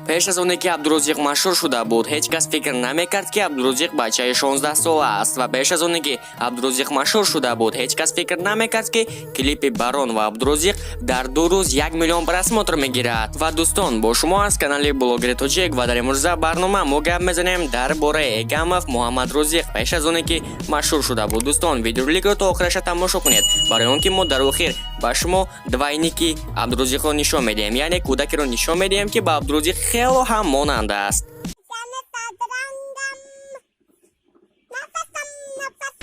Пеш аз оне ки Абдурозиқ машҳур шуда буд, ҳеҷ кас фикр намекард, ки Абдурозиқ бачаи 16 сола аст, ва пеш аз оне ки Абдурозиқ машҳур шуда буд, ҳеҷ кас фикр намекард, ки клипи Барон ва Абдурозиқ дар 2 рӯз 1 миллион просмотр мегирад. Ва дӯстон, бо шумо аз канали Блогери Тоҷик ва дар имрӯза барнома мо гап мезанем дар бораи Эгамов Муҳаммадрозиқ пеш аз оне ки машҳур шуда буд. Дӯстон, видеороликро то охираша тамошо кунед, барои он ки мо дар охир ба шумо двойники Абдурозиқро нишон медиҳем, яъне кӯдакеро нишон медиҳем, ки ба Абдурозиқ хело ҳам монанд аст. Рангам нафасам нафас.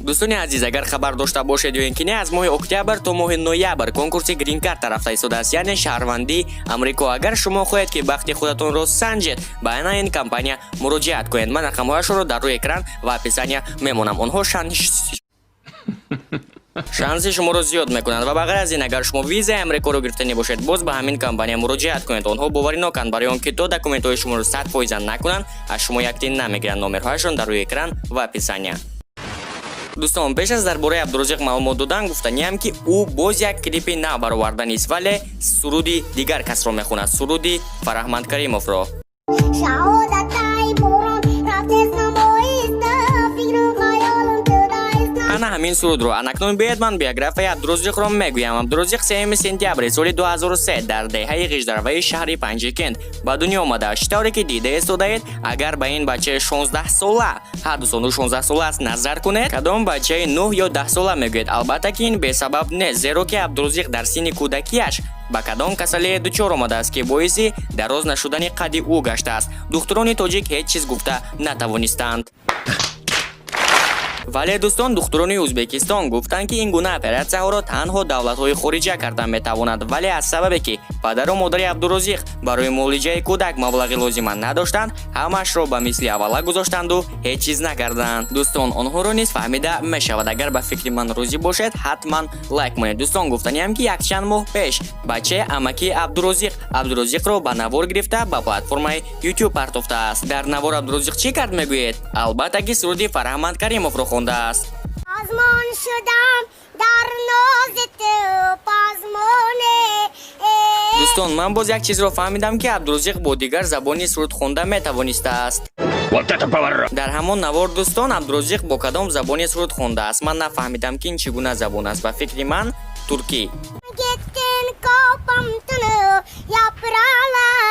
Дӯстони азиз, агар хабар дошта бошед ё ин ки не, аз моҳи октябр то моҳи ноябр конкурси грин-карта рафта истодааст, яъне шаҳрвандии Амрико. Агар шумо хоҳед, ки бахти худатонро санҷед, ба ана ин компания муроҷиат кунед. Ман рақамҳояшонро дар рӯи экран ва описания мемонам. Онҳо шанси шуморо зиёд мекунанд. Ва ба ғайр аз ин, агар шумо визаи Амрикоро гирифтанӣ бошед, боз ба ҳамин компания муроҷиат кунед. Онҳо бовариноканд, барои он ки то документҳои шуморо 100 фоиза накунанд, аз шумо як тин намегиранд. Номерҳояшон дар рӯи экран ва описания. Дӯстон, пеш аз дар бораи Абдурозиқ маълумот додан, гуфтаниям, ки ӯ боз як клипи нав бароварданист, вале суруди дигар касро мехонад, суруди Фараҳманд Каримовро. Шаҳодатай борон рафтест, намоиста фикру хаёлам ту. Ана ҳамин сурудро. Анакнун биёед, ман биографияи Абдурозиқро мегӯям. Абдурозиқ 3 сентябри соли 2003 дар деҳаи Ғиждарваи шаҳри Панҷикент ба дунё омадааст. Чӣ тавре ки дида истодаед, агар ба ин бачаи 16 сола, ҳа дӯстон, ӯ 16 сола аст, назар кунед, кадом бачаи 9 ё 10 сола мегӯед? Албатта ки ин бесабаб нест, зеро ки Абдурозиқ дар синни кӯдакиаш ба кадом касалие дучор омадааст, ки боиси дароз нашудани қадди ӯ гаштааст, духтурони тоҷик ҳеҷ чиз гуфта натавонистанд. Вале дӯстон, духтурони Ӯзбекистон гуфтанд, ки ин гуна оператсияҳоро танҳо давлатҳои хориҷа карда метавонад. Вале аз сабабе ки падару модари Абдурозиқ барои муолиҷаи кӯдак маблағи лозима надоштанд, ҳамаашро ба мисли аввала гузоштанду ҳеҷ чиз накарданд. Дӯстон, онҳоро низ фаҳмида мешавад. Агар ба фикри ман розӣ бошед, ҳатман лайк монед. Дӯстон, гуфтаниам, ки якчанд моҳ пеш бачаи амакии Абдурозиқ Абдурозиқро ба навор гирифта, ба платформаи YouTube партофтааст. Дар навор Абдурозиқ чӣ кард, мегӯед? Албатта ки суруди Фараҳманд Каримовро хондааст. Озмон шудам дар нози ту пазмоне. Дӯстон, ман боз як чизро фаҳмидам, ки Абдурозиқ бо дигар забони суруд хонда метавонистааст. Вот это поворот! Дар ҳамон навор, дӯстон, Абдурозиқ бо кадом забоне суруд хондааст? Ман нафаҳмидам, ки ин чӣ гуна забон аст. Ба фикри ман, туркӣ. Gittin kopamtını yapralar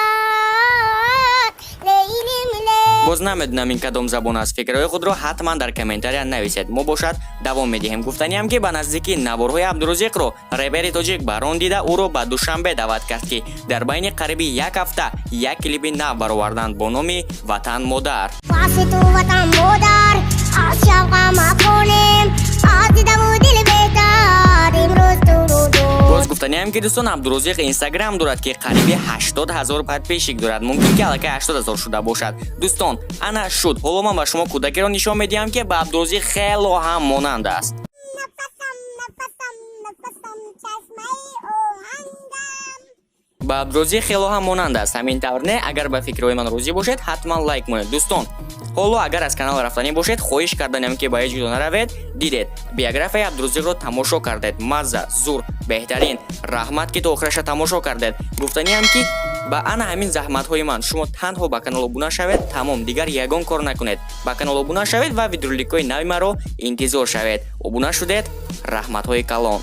Leylim ley. Боз намедонам, ин кадом забон аст. Фикрҳои худро ҳатман дар комментария нависед. Мо бошад давом медиҳем. Гуфтаниам, ки ба наздикӣ наворҳои Абдурозиқро репери тоҷик Барон дида, ӯро ба Душанбе даъват кард, ки дар байни қариби як ҳафта як клипи нав бароварданд бо номи «Ватан модар». Васли ту ватан модар аз шавқам афғонем аз дидаву дил беҳтар имрӯз туро. Боз гуфтаниам, ки дӯстон, Абдурозиқ Инстаграм дорад, ки қариби 80 000 подписчик дорад. Мумкин ки аллакай 80 000 шуда бошад. Дӯстон, ана шуд. Ҳоло ман ба шумо кӯдакеро нишон медиҳам, ки ба Абдурозиқ хело ҳам монанд аст. Нафасам нафасам нафасам чашмаи оҳангам. Ба Абдурозиқ хело ҳам монанд аст, ҳамин тавр не? Агар ба фикрҳои ман розӣ бошед, ҳатман лайк монед. Дӯстон, ҳоло агар аз канал рафтанӣ бошед, хоҳиш карданем, ки ба ҳеҷ ҷо наравед. Дидед, биографияи Абдурозиқро тамошо кардед. Мазза, зур, беҳтарин. Раҳмат, ки то охираша тамошо кардед. Гуфтаниам, ки ба ана ҳамин заҳматҳои ман шумо танҳо ба канал обуна шавед, тамом, дигар ягон кор накунед. Ба канал обуна шавед ва видеороликҳои нави маро интизор шавед. Обуна шудед? Раҳматҳои калон.